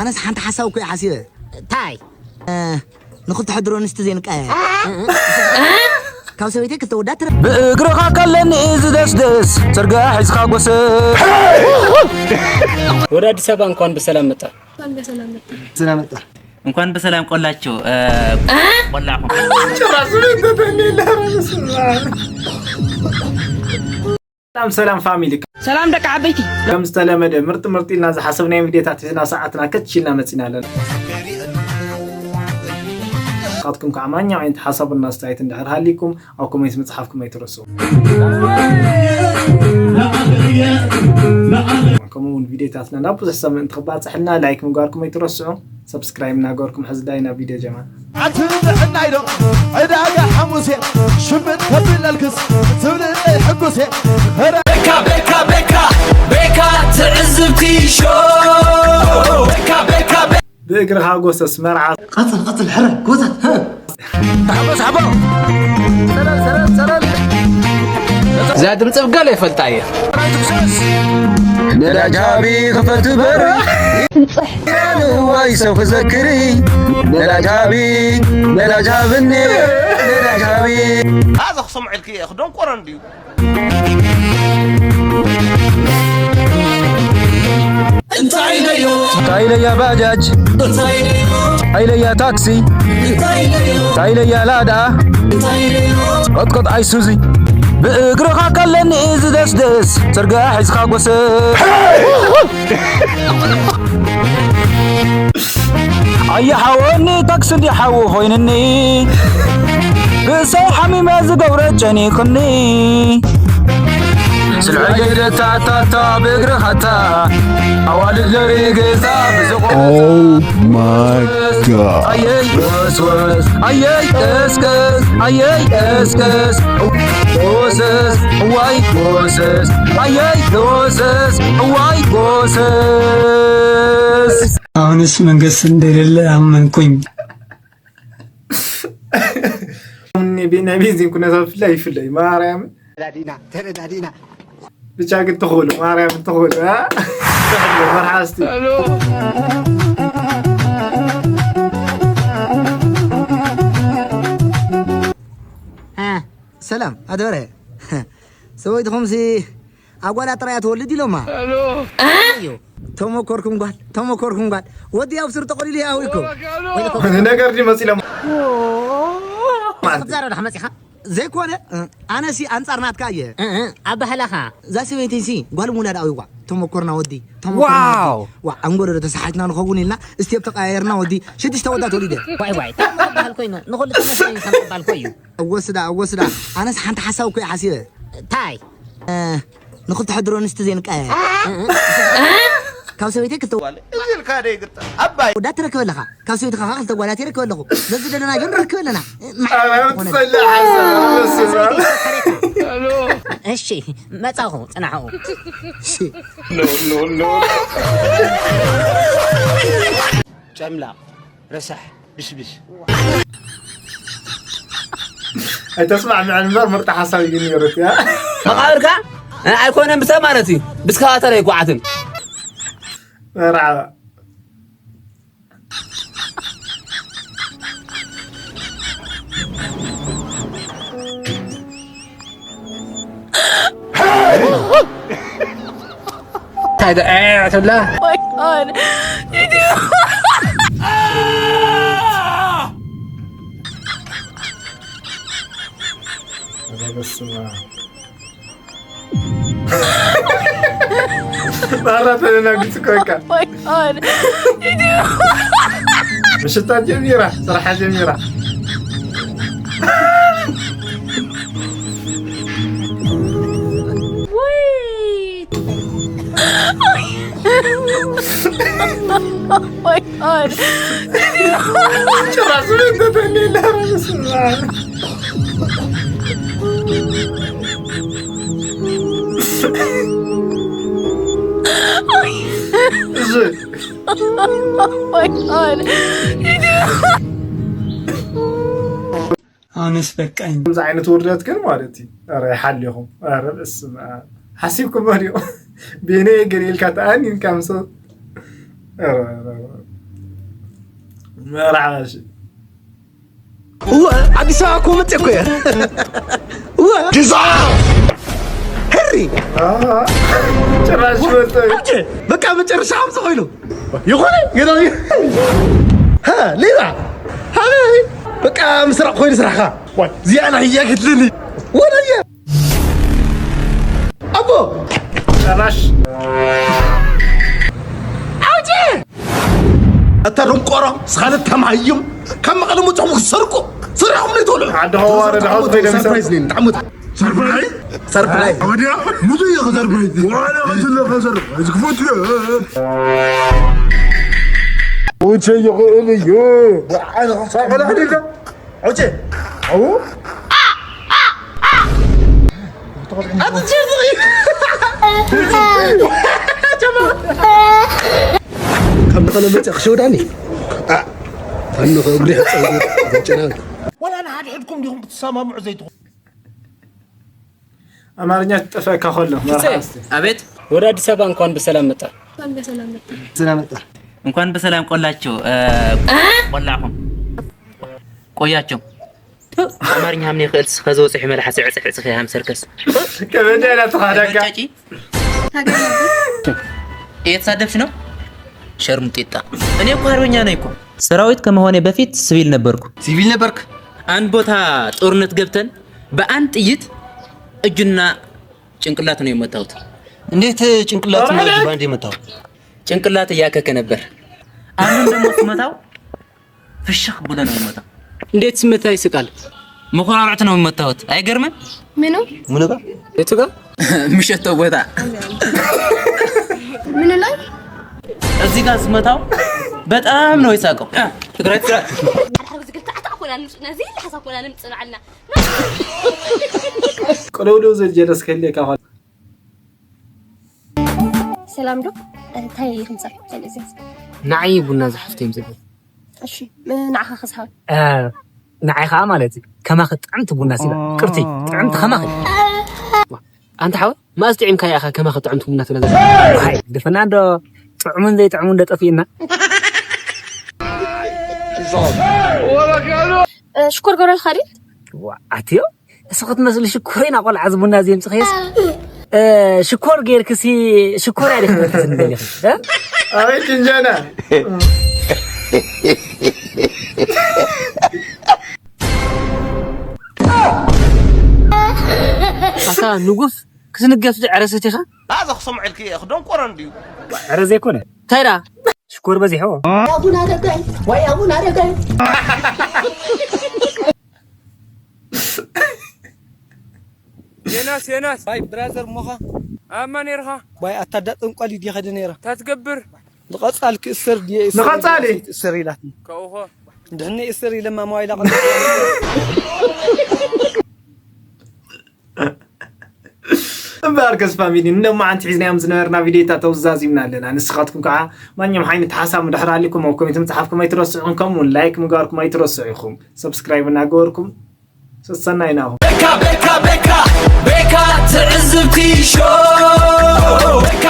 ኣነስ ሓንቲ ሓሳብ እኮ እየ ሓሲበ። እንታይ? ንክልተ ሕድሮ ኣንስቲ ዘይንቀያየር። ካብ ሰበይተይ ክልተ ወዳት ትረ- ብእግርኻ ከለኒ ዝደስደስ፣ ጽርግያ ሒዝኻ ጎሰ። ወደ አዲስ አበባ እንኳን በሰላም መጣ። ሰላም መጣ። እንኳን በሰላም ቆላችሁ። ቆላኹም። ሰላም ሰላም ፋሚሊ። ሰላም ደቂ ዓበይቲ። ከም ዝተለመደ ምርጥ ምርጥ ኢልና ዝሓሰብናዮም ቪዲዮታት ሒዝና ሰዓትና ከች ኢልና መፂና ኣለና። ንስኻትኩም ከዓ ማንኛውም ዓይነት ሓሳብን ኣስተያየትን እንድሕር ሃልይኩም ኣብ ኮሜንት ምፅሓፍኩም ኣይትረስዑ። ከምኡ እውን ቪዲዮታትና ናብ ብዙሕ ሰብ ምእንቲ ክባፅሕልና ላይክ ምግባርኩም ኣይትረስዑ። ሰብስክራይብ እናገበርኩም ሕዚ ዳይ ናብ ቪድዮ ጀመር። ኣቲ ንዕናይ ዶ ዕዳጋ ሓሙሴ ሽምጥ ከብለልክስ ትብልለይ ሕጉሴ ኸረ ቤካ ቤካ ቤካ ቤካ ትዕዝብቲ ሾው ቤካ ቤካ ቤካ ብእግርኻ ጎሰስ መርዓ ቀጽል ቀጽል ሕረ ጎታት እዛ ድምፂ ብገለ ይፈልጣ እየ። ነዳጅ ሃቢ ክፈል ትበሪ ንዋይ ሰብ ክዘክሪ ነዳጅ ሃቢ ነዳጅ ሃብኒ ነዳጅ ሃቢ ኣዛ ክሰምዐልኪ እየ ክደንቆረ እንድዩ እንታይ ኢለያ ባጃጅ እንታይ ኢለያ ታክሲ እንታይ ኢለያ ላዳ ቀጥቀጥ ኣይሱዚ ብእግርኻ ከለኒ ዝደስደስ ጽርግያ ሒዝኻ ጎሰ ኣየ ሓወኒ ታክሲ እንዲ ሓዊ ኮይንኒ ብሰይ ሓሚመ ዝገብረ ጨኒኽኒ ስልዐ ገይደታታታ ብእግርኻታ ኣዋልድ ለርኢ ገዛ ብዝቆመ Oh my god. ኣየይ ወስወስ ኣየይ ቀስቀስ ኣየይ ቀስቀስ ወሰስ እዋይ ወሰስ ኣየይ ወሰስ እዋይ ወሰስ አሁንስ መንግስት እንደሌለ አመንኩኝ። ናይ ቤንዚን ኩነታት ብፍላይ ይፍለይ ማርያም ተረዳዲና ተረዳዲና ብቻ ግን ትኽእሉ ማርያም ትኽእሉ መርሓስቲ ሰላም ኣደበረ ሰበይትኹምሲ ኣጓላት ጥራያ ትወልድ ኢሎማ እዩ ተመኮርኩም ጓል ተመኮርኩም ጓል ወዲ ኣብ ስር ተቆሊሉ ያው እኮ ነገር ድዩ መፂሎም ክትዛረብ ዳሕ መፂኻ ዘይኮነ ኣነሲ ኣንፃር ናትካ እየ ኣባህላኻ እዛ ሰበይተይሲ ጓል ምውላድ ኣውይዋ ተመኮርና ወዲ ተመኮርና ወዲ። ዋ ኣንጎዶ ተሰሓትና ንኸውን ኢልና ስቴፕ ተቀያየርና ወዲ ሽዱሽተ ወዳ ተወሊደ ዋይ ዋይ ተመኮርና በሃል ኮይኑ ንኹሉ ተመስለኒ ከም ዝበሃል ኮዩ እወስዳ እወስዳ ኣነስ ሓንቲ ሓሳብ እኮ ሓሲበ ታይ ንኽልተ ሕድሮ ኣንስቲ ዘይንቀያየር ካብ ሰበይተይ ክልተ ዋል እዚ ኢልካ ደ ይግጠም ኣባይ ወዳት ትረክብ ኣለኻ ካብ ሰበይትኻ ከዓ ክልተ ጓላት ይረክብ ኣለኹ በዚ ዘለና ግን ንረክብ ኣለና ትጸልእ ሓሳብ እሺ መጻኹ ጽናሑ ጨምላቕ ረሳሕ ብሽብሽ ኣይተስማዕምዐን እምበር ምርጥ ሓሳብ እዩ ነይሩ እያ መቓብርካ ኣይኮነን ብሰብ ማለት እዩ ብስካዋተር ኣይጓዓትን መርዓባ እንታይ ዶ ትብላ? ማራ ተደናግጥ እኮ በቃ። ምሽታ ጀሚራ፣ ስራሓ ጀሚራ። ጭራሽ ምን ተተሌለ ረስላ ኣነስ በቃኝ። ከምዚ ዓይነት ውርደት ግን ማለት እዩ። ኧረ ይሓሊኹም። ኧረ በስመ ኣብ ሓሲብኩሞ ድዩ ቤነ ገለ ኢልካ ተኣኒንካ ምስ ኧረ ኧረ ኧረ መርሓባ። እወ ኣዲስ ኣበባ እኮ መፅእ እኮ እየ። እወ ግዛ ሕሪ ጭራሽ መጠ በቃ መጨረሻ ከምዚ ኮይኑ ይኾነ ገና ሌላ ሃበይ በቃ ምስራቅ ኮይኑ ስራሕካ እዚኣ ናይ ህያ ክትልኒ ወላየ ኣቦ ጭራሽ ኣውጪ ኣታ ደንቆሮ ስኻለ ተማሃዩም ካብ መቐለ መፅኹም ክሰርቁ ስራሕኩም ነው ትብሉ ዓዲ ኸዋረ ድሓው ከይደ ምሰ- ሰርፕራይዝ ነኝ ጣዕሙታ ሰርፕራይዝ ሰርፕራይዝ ወዲያ ሙሉ እየ ሰርፕራይዝ ዋላ ከትለ ከሰርፕራይዝ ክፈቱ ውቸ ይኽእል እዩ ሳቆላ ሕዲልካ ዑቼ ኣው ካብ መቐለ መፅእ ክሸውዳኒ ፈንኸ እግሪ ሕፀ ዘጨናዊ ወላ ንሓድሕድኩም ዲኹም ክትሰማምዑ ዘይትኽእሉ ኣማርኛ ትጠፍአካ ከሎ መርሓባ እስቲ አቤት። ወደ አዲስ አበባ እንኳን በሰላም መጣ። ስናመጣ እንኳን በሰላም ቆላቸው እ፣ ቆላኹም ቆያቸው። ቱ፣ አማርኛ ምን ይኽእልስ ከዚ ወፅሒ መላሓ ስዕፅሕ ፅኺ ሃም ሰርከስ ከበደ ኢላ ተኻዳካ ጫጪ እየተሳደብሽ ነው ሸርሙጢጣ። እኔ እኮ አርበኛ ነኝ እኮ። ሰራዊት ከመሆኔ በፊት ሲቪል ነበርኩ። ሲቪል ነበርክ? አንድ ቦታ ጦርነት ገብተን በአንድ ጥይት እጁና ጭንቅላት ነው የመታሁት። እንዴት ጭንቅላት ነው እጅ ባንድ የመታው? ጭንቅላት እያከከ ነበር። አሁን ደግሞ ስመታው ፍሽኽ ብሎ ነው የመታው። እንዴት ስመታ ይስቃል? መኮራረዕት ነው የመታሁት። አይገርምም? ምኑ ምኑ ጋር? የቱ ጋር? ምሸተው ቦታ ምኑ ላይ እዚህ ጋር ስመታው በጣም ነው የሳቀው። ትግራይ ትግራይ ዝግልታ ኣታ ኮና ንምፅና ዘይለሓሳ ኮና ንምፅናዓልና ቅልውልው ዘጀለስ ከልየካ ኸል ሰላም ዶ እንታይ ይኽምፃ ሰለዚ ንዓይ ቡና ዝሓፍተ እዮም ዝብል እሺ ንዓኻ ክዝሃብ ንዓይ ከዓ ማለት እዩ ከማኸ ጥዕምቲ ቡና ሲላ ቅርቲ ጥዕምቲ ከማኸ ኣንተ ሓወ ማእስ ጥዒምካ ኢኻ ከማኸ ጥዕምቲ ቡና ትብለ ዘለ ድፈና እንዶ ጥዕሙን ዘይጥዕሙን እንዶ ጠፊእና ሽኮር ገረልካ ድዩ ኣትዮ እሱ ክትመስሉ ሽኮር ኢና ቆልዓ ዝቡና እዚ የምፅኸየስ ሽኮር ገይርክሲ ሽኮር ያደ ክትመስል እንደሊኺ ኣበይ ጭንጀና ኣታ ንጉስ ክትንገፍ ዕረሰት ኢኻ ኣዛ ክሰምዐልክ እየ ክደንቆረ እንድዩ ዕረ ዘይኮነ እንታይ ዳ ሽኮር በዚሖ ኣቡና ደጋይ ወይ ኣቡና ደጋይ ዮናስ ዮናስ ባይ ብራዘር ሞኻ ኣማ ነርኻ ባይ ኣታዳ ጠንቋል ይዲ ኸደ ነራ ታትገብር ንቐጻል ክእሰር ድየ ንቐጻል እሰር ኢላትኒ ከኡኸ ድሕነ እሰር ኢለማ መዋይላ እምበኣርከስ ፋሚሊ ንሎማዓንቲ ሒዝናዮም ዝነበርና ቪድዮታት ተውዛዚምና ኣለና። ንስኻትኩም ከዓ ማንኛውም ዓይነት ሓሳብ ድሕር ኣሊኩም ኣብ ኮሜንት ምፅሓፍኩም ኣይትረስዑ። ከምኡውን ላይክ ምግባርኩም ኣይትረስዑ ኢኹም። ሰብስክራይብ እናገበርኩም ሰሰናይ ናኹም። ቤካ ቤካ ቤካ ቤካ ትዕዝብቲ ሾው ቤካ